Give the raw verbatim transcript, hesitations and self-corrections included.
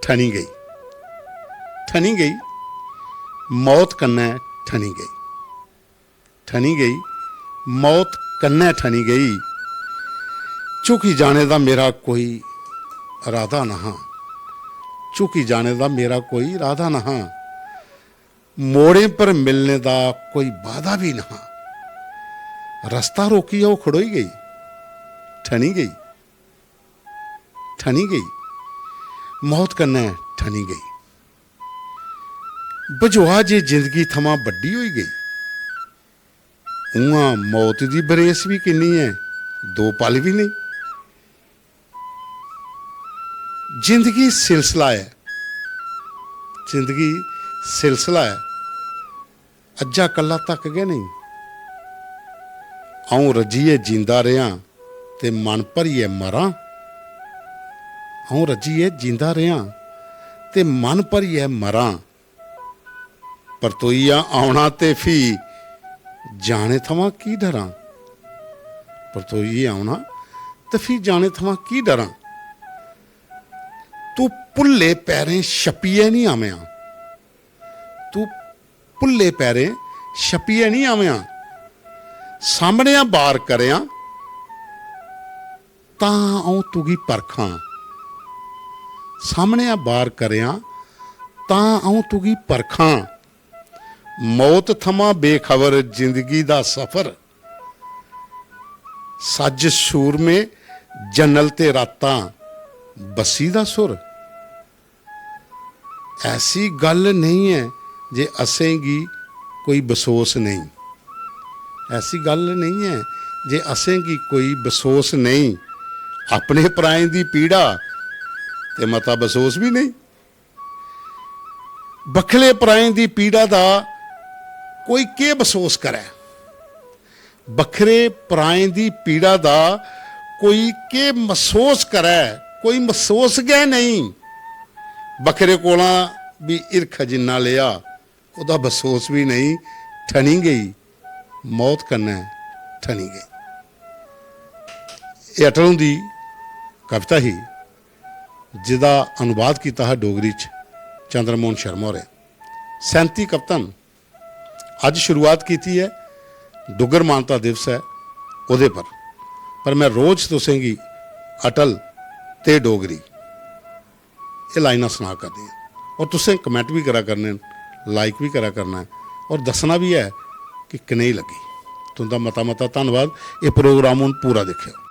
ठनी गेई, ठनी गेई, मौत कन्नै ठनी गेई, ठनी गेई, मौत कन्नै ठनी गेई। झुकी जाने दा मेरा कोई इरादा नहा, झुकी जाने दा मेरा कोई इरादा नहा। मोड़ें पर मिलने दा कोई वादा बी नहा। रस्ता रोकियै ओह् खड़ोई गेई, ठनी गेई, ठनी गेई, मौत कन्नै ठनी गेई। बझोआ जे जिंदगी थमां बड्डी होई गेई, उ'आं मौत दी बरेस बी किन्नी ऐ, दो पल बी नेईं। जिंदगी सिलसिला ऐ, जिंदगी सिलसिला ऐ, अज्जा कल्ला तक गै नेईं। अ'ऊं रज्जियै जींदा रेहां ते मन भरियै मरां, अ'ऊं रज्जियै जींदा रेहां ते मन भरियै मरां। परतोइयै औना ते फ्ही जाने थमां की डरां? परतोइयै औना ते फ्ही जाने थमां की डरां? तू भुल्ले पैरें छप्पियै निं आवेआं, तू भुल्ले पैरें छप्पियै निं आवेआं। सामनेआ बार करेआं तां अ'ऊं तुगी परखां, सामनेआ बार करेआं तां अ'ऊं तुगी परखां। मौत थमां बेखबर जिंदगी दा सफर, सज्ज सूरमे जन्नल ते रातां बस्सी दा सुर। ऐसी गल्ल नेईं ऐ जे असेंगी कोई बसोस नेईं, ऐसी गल्ल नेईं ऐ जे असेंगी कोई बसोस नेईं। अपने पराएं दी पीड़ा ते मता बसोस बी नेईं। बक्खले पराएं दी पीड़ा दा कोई केह् बसोस करै? बक्खरे पराएं दी पीड़ा दा कोई केह् मसोस करै? कोई मसोस गै नेईं। बक्खरे कोला बी हिरख जिन्ना लेआ, ओह्दा बसोस बी नेईं। ठनी गेई, मौत कन्नै ठनी गेई। एह् अटल हुंदी कविता ही, जेह्दा अनुवाद कीता हा डोगरी च चंद्रमोहन शर्मा होरें। सैंती कवितां न। अज्ज शुरुआत कीती ऐ, डुग्गर मानता दिवस ऐ ओह्दे पर, पर में रोज तुसेंगी अटल ते डोगरी एह् लाइनां सना करनी ऐ। और तुसें कमेंट बी करा करने न, लाइक बी करा करना ऐ और दस्सना बी ऐ कि कनेही लग्गी। तुं'दा मता मता धन्नवाद। एह् प्रोग्राम हून पूरा दिक्खेओ।